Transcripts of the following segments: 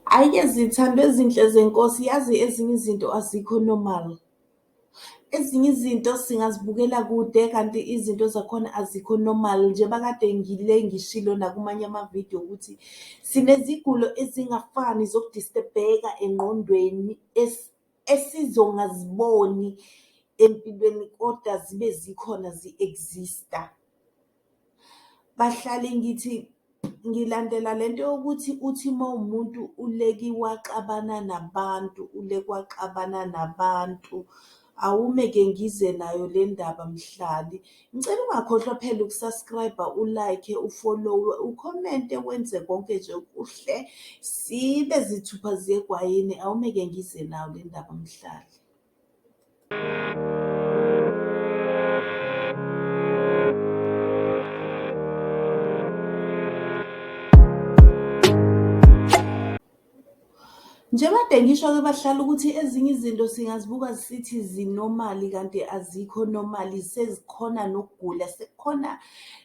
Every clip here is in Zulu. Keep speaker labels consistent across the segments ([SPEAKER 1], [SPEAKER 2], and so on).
[SPEAKER 1] Hhayi-ke zithandwa ezinhle zenkosi, yazi ezinye izinto azikho normal. Ezinye izinto singazibukela kude kanti izinto zakhona azikho normal. Njengoba kade ngile ngishilo nakumanye amavidiyo ukuthi sinezigulo ezingafani zokudistebheka engqondweni esizongaziboni empilweni kodwa zibe zikhona zi-exist-a. Bahlali ngithi ngilandela lento yokuthi uthi mawumuntu uleke waxabana nabantu, uleke waxabana nabantu. Awume-ke ngize nayo le ndaba mhlali. Ngicela ungakhohlwa phela uku-subscribe-a, u-like, u-follow-e, ukhomente, wenze konke nje okuhle sibe zithupha ziyegwayini. Awume-ke ngize nayo le ndaba mhlali. Njengoba ngisho-ke bahlali ukuthi ezinye izinto singazibuka sithi zi-normal kanti azikho normal, sezikhona nokugula, sekukhona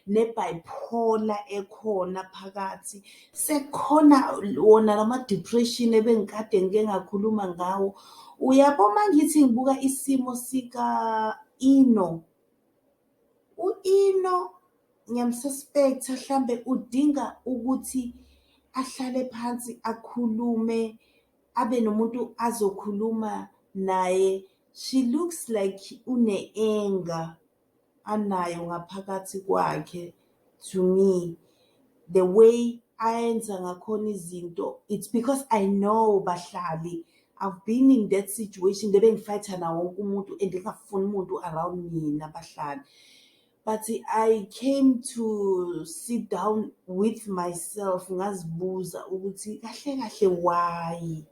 [SPEAKER 1] ne-bipolar ekhona phakathi, sekukhona wona lama-depression ebengikade ngike ngakhuluma ngawo. Uyabo uma ngithi ngibuka isimo sika-Ino, u-Ino ngiyam-suspect-a hlambe udinga ukuthi ahlale phansi akhulume, abe nomuntu azokhuluma naye. She looks like une-anger anayo ngaphakathi kwakhe to me. The way ayenza ngakhona izinto, it's because I know bahlali, I've been in that situation bengifayitha nawo wonke umuntu and ngingafuni umuntu around mina bahlali. But I came to sit down with myself ngazibuza ukuthi kahle kahle why?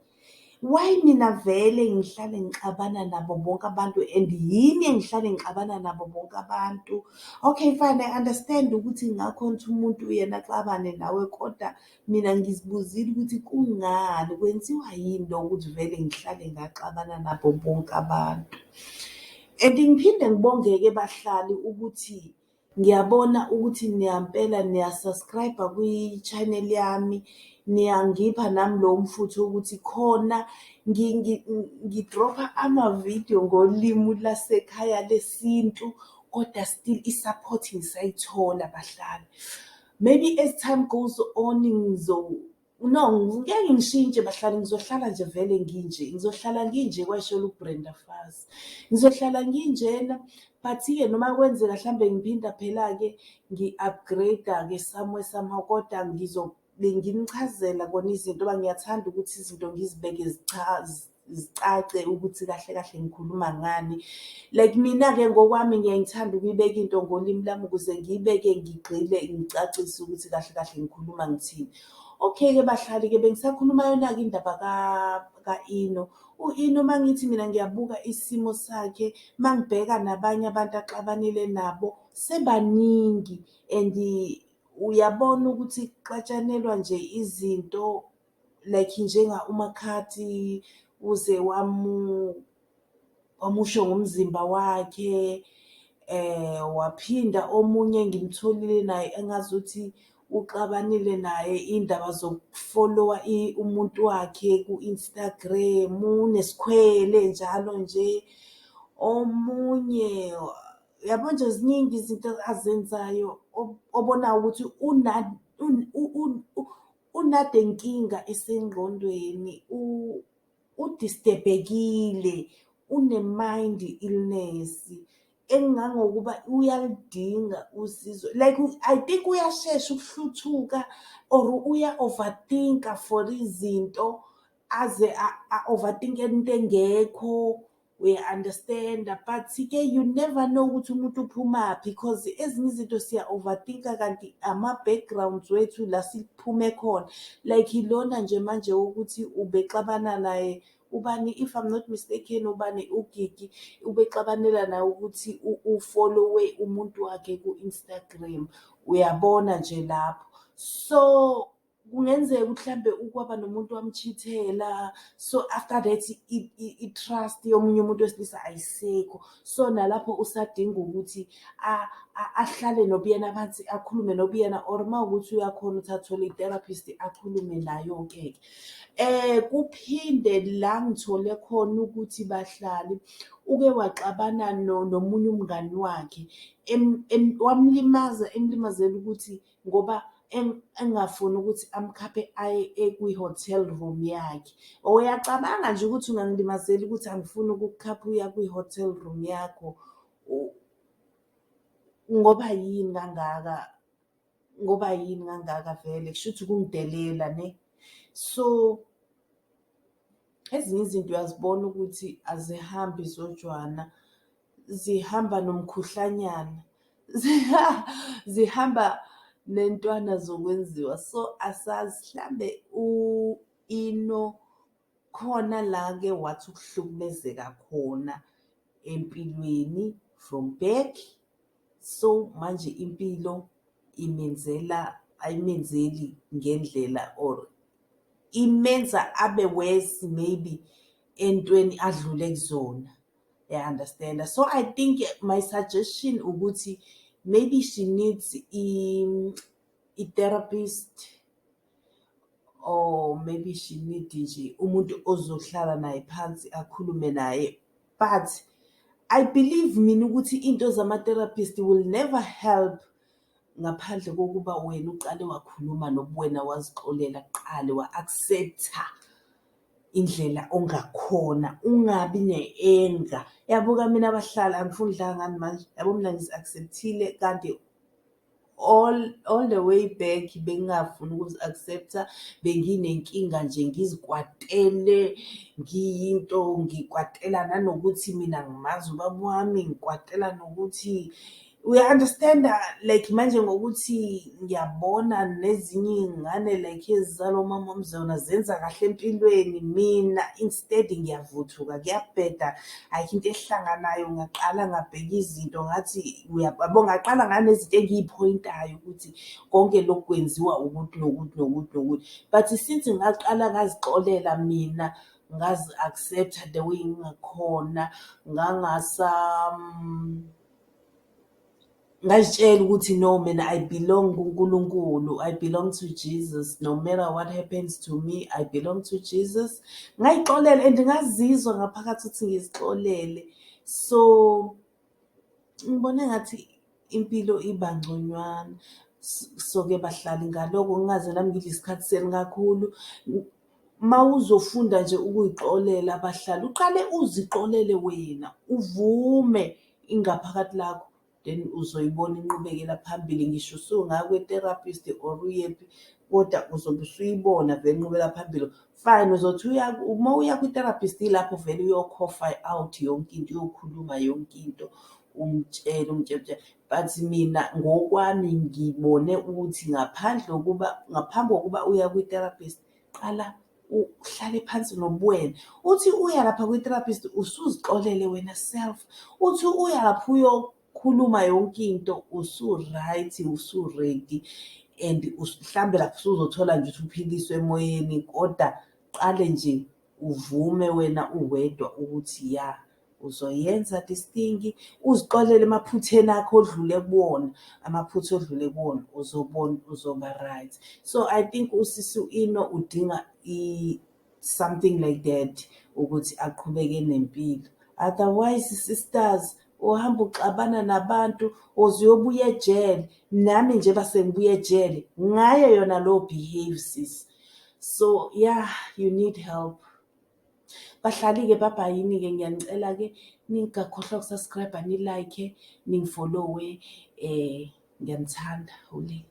[SPEAKER 1] Why mina vele ngihlale ngixabana nabo bonke abantu and yimi engihlale ngixabana nabo bonke abantu? Okay fine, I understand ukuthi kungakhona ukuthi umuntu yena axabane nawe kodwa mina ngizibuzile ukuthi kungani, kwenziwa yini lokho ukuthi vele ngihlale ngaxabana nabo bonke abantu? And ngiphinde ngibonge-ke bahlali ukuthi ngiyabona ukuthi niyampela niya-subscribe-a kwi-channel yami, niyangipha nami lowo mfutho ukuthi khona ngidropha amavidiyo ngolimi lasekhaya lesintu kodwa still i-support ngisayithola bahlali. Maybe as time goes on no, ngeke ngishintshe bahlali, ngizohlala nje vele nginje, ngizohlala nginje kwayisholo uBrenda Fassie. Ngizohlala nginjena but-ke noma kwenzeka hlambe ngiphinda phela-ke ngi-upgrade-a-ke somewhere somehow kodwa ngizobe nginichazela kona izinto ngoba ngiyathanda ukuthi izinto ngizibeke zicace ukuthi kahle kahle ngikhuluma ngani. Like mina-ke ngokwami ngiyaye ngithande ukuyibeka into ngolimi lami ukuze ngiyibeke ngigxile ngicacise ukuthi kahle kahle ngikhuluma ngithini. Okay-ke bahlali-ke bengisakhuluma yona-ke indaba ka-Ino. U-Ino uma ngithi mina ngiyabuka isimo sakhe, uma ngibheka nabanye abantu axabanile nabo sebaningi and uyabona ukuthi kuxatshanelwa nje izinto like njenga uMakhadi uze wamusho ngomzimba wakhe, waphinda omunye ngimtholile naye engazuthi uxabanile naye indaba zokufolowa umuntu wakhe ku-Instagram, unesikhwele njalo nje. Omunye yabo nje ziningi izinto azenzayo obonayo ukuthi unadenkinga esengqondweni, udistebhekile, une-mind illness engangokuba uyaludinga usizo. Like I think uyashesha ukuhluthuka or uya-overthink-a for izinto aze a-overthink-e into engekho. Uya-understand-a but-ke you never know ukuthi umuntu uphumaphi cause ezinye izinto siya-overthink-a kanti ama-backgrounds wethu la siphume khona. Like lona nje manje wokuthi ubexabana naye ubani, if I'm not mistaken, ubani uGigi ubexabanela naye ukuthi ufolowe umuntu wakhe ku-Instagram, uyabona nje lapho. So Kungenzeka ukuthi hlampe ukwaba nomuntu wam-cheat-ela, so after that i-trust yomunye umuntu wesilisa ayisekho. So nalapho usadinga ukuthi ahlale nobuyena phansi akhulume nobuyena or mawukuthi uyakhona ukuthi athole i-therapist akhulume nayo-ke ke. Kuphinde la ngithole khona ukuthi bahlali uke waxabana nomunye umngani wakhe wamlimaza emlimazela ukuthi ngoba engafuni ukuthi amkhaphe aye kwi-hotel room yakhe. Uyacabanga nje ukuthi ungangilimazela ukuthi angifuni ukukukhapha uya kwi-hotel room yakho ngoba yini kangaka? Ngoba yini kangaka vele? Kushuthi ukungidelela ne? So ezinye izinto uyazibona ukuthi azihambi zojwana, zihamba nomkhuhlanyana, zihamba nentwana zokwenziwa. So asazi hlambe u-Ino khona la-ke wathi ukuhlukumezeka khona empilweni from back, so manje impilo imenzela ayimenzeli ngendlela or imenza abe worse maybe entweni adlule kuzona. Ya-understand-a? So I think my suggestion ukuthi maybe she needs i-therapist or maybe she need nje umuntu ozohlala naye phansi akhulume naye. But I believe mina ukuthi into zama-therapist will never help ngaphandle kokuba wena uqale wakhuluma nobuwena, wazixolela kuqala, wa-accept-a indlela ongakhona, ungabi ne-anger. Yabuka mina abahlali, angifuni ukudlala ngani manje, yabo mina ngizi-accept-ile kanti all the way back bengingafuni ukuzi-accept-a, benginenkinga nje ngizikwatele, ngiyinto ngikwatela nanokuthi mina ngimazi ubaba wami, ngikwatela nokuthi uya-understand-a like manje ngokuthi ngiyabona nezinye iy'ngane like ezizalwa umama wami zona zenza kahle empilweni, mina instead ngiyavuthuka kuyabheda, ayikho into ehlanganayo. Ngaqala ngabheka izinto ngathi yabo ngaqala nganezinto engiyi-point-ayo ukuthi konke lokhu kwenziwa ukuthi nokuthi nokuthi nokuthi. But since ngaqala ngazixolela mina, ngazi-accept-a the way ngingakhona, ngangasa ngazitshela ukuthi no mina I belong kuNkulunkulu, I belong to Jesus, no matter what happens to me, I belong to Jesus. Ngayixolela and ngazizwa ngaphakathi ukuthi ngizixolele. So ngibone ngathi impilo iba ngconywana. So-ke bahlali ngaloko ngingaze nami ngidle isikhathi senu kakhulu. Uma uzofunda nje ukuy'xolela bahlali, uqale uzixolele wena, uvume ingaphakathi lakho, then uzoyibona inqubekela phambili ngisho usungaya kwi-therapist or uyephi kodwa uzobe usuyibona vele inqubekela phambili. Fine, uzothi uya uma uya kwi-therapist ilapho vele uyo-cough-a out yonke into, uyokhuluma yonke into, umtshele umtshele umtshele. But mina ngokwami ngibone ukuthi ngaphandle kokuba ngaphambi kokuba uya kwi-therapist, qala uhlale phansi nobuwena. Uthi uya lapha kwi-therapist usuzixolele wena self, uthi uya lapha uyokhuluma yonke into usu-right, usu-ready and mhlambe lapho usuzothola nje ukuthi uphiliswe emoyeni kodwa qale nje uvume wena uwedwa ukuthi ya uzoyenza this thing, uzixolele emaphutheni akho odlule kuwona, amaphutha odlule kuwona uzobona uzoba right. So I think usisi u-Ino udinga something like that ukuthi aqhubeke nempilo. Otherwise sisters, uhamba uxabana nabantu uze uyobuya ejele. Nami njengoba sengibuya ejele ngayo yona lo behave sis. So yeah, you need help. Bahlali-ke babhayini-ke ngiyanicela-ke ningakhohlwa uku-subscribe, ni-like, ningi-follow-we ngiyanithanda. Hole.